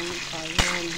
Kayon.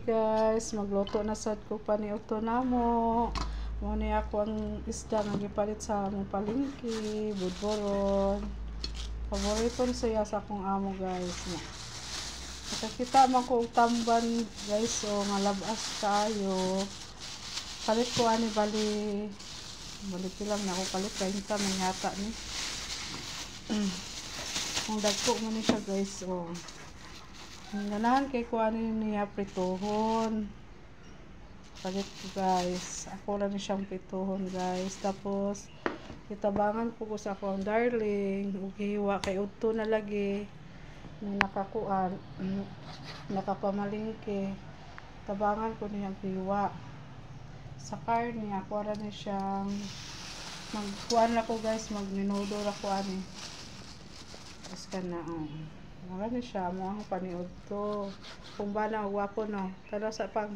Guys, magluto na sad ko paniudto namo. Mo ni ako ang isda nga gipalit sa among palengke, budboron. Paborito siya sa akong amo, guys. Nakakita man ko og tamban, guys, o nga labas kaayo. Palit ko ani bali bali pila na ako palit, 30 man yata ni. Ang dagko man ni siya, guys, o. Ang ganahan kay ko ani niya prituhon. Palit ko, guys. Ako ra ni siyang prituhon, guys. Tapos itabangan ko sa akong darling ug hiwa kay udto na lagi ni nakakuan, nakapamalingke. Tabangan ko niya hiwa. Sa karne ako ra ni siyang magkuan ra ko, guys, magminudo ra ko ani. Tapos kana oh. Mura ni siya mo ang paniudto. Kung ba na gwapo no. Tanaw sa pang.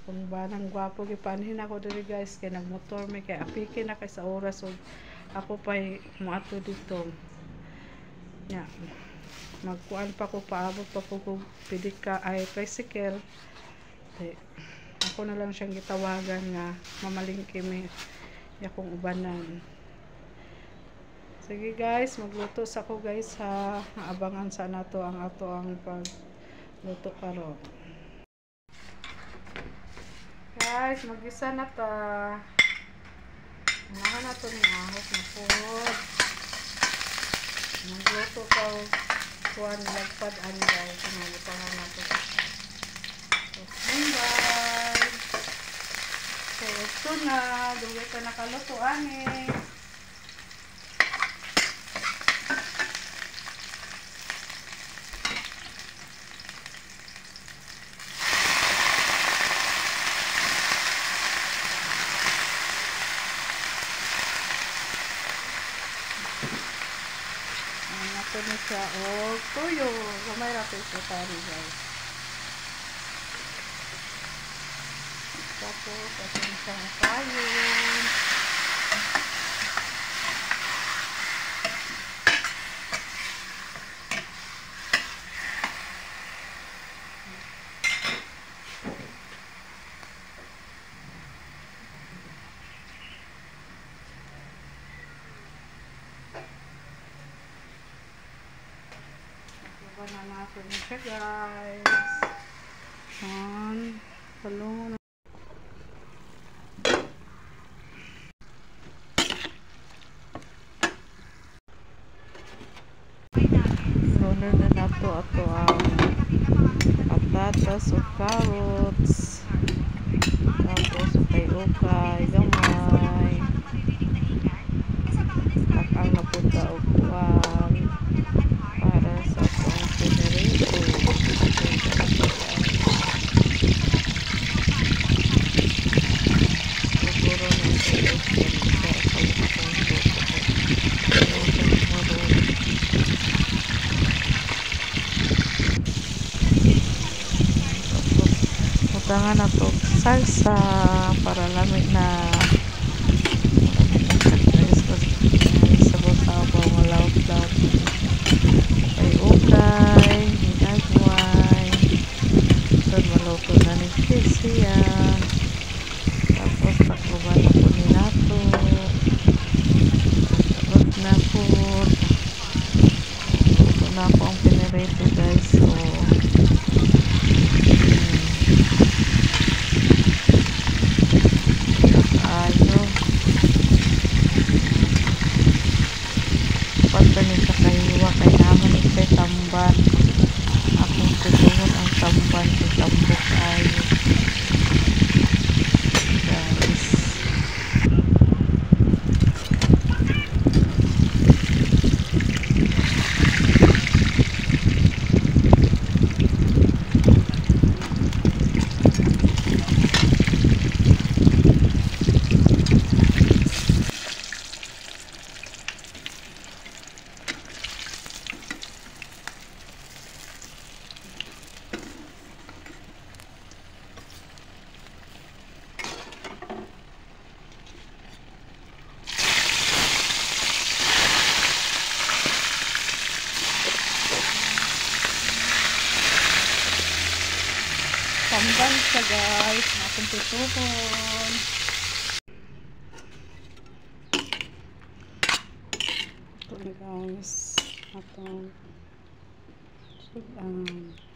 Kung ba nang gwapo gipanhin ako diri, guys, kay nagmotor mi kay apike na kay sa oras ug ako pay moadto dito. Nya. Magkuan pa ko, paabot pa ko kog pedika ay tricycle. Di, ako na lang siyang gitawagan nga mamalingke mi yakong ubanan. Sige guys, magluto sa ko, guys, ha. Abangan sa nato ang ato ang pagluto karon. Guys, magisa na ta. Unahan nato ni ahos na pod. Magluto ko kuan lagpad ani, guys, mabutangan nato. Okay, so ito na, dugay ka nakaluto ani. Ito na siya o tuyo. Gamay ra ito tari, guys. Tapos, ito na siyang kayon. Na natin siya, guys. Ayan. Talong na. Roller na nato ato ang patatas o carrots. Tapos ukay-ukay, gamay. Takang napunta og kuan para sa akong pinirito. Siguro na ito sa akong luto ko. Tapos butangan na to salsa para lamig na. Sabaw-sabaw nga laut-laut. Ukay-ukay, ginagway. So, maluto na ni siya. Tapos, takluban na po ni nato. Tapos na po. Luto na po ang pinirito, guys. So, ayo. Pagka ni sa kahiwa, kay naman ito'y tamban. Akong tutuhon ang tamban, itambok ayo. Guys. siya, guys. Na akong prituhon. Ito na, guys. Atong sud-an.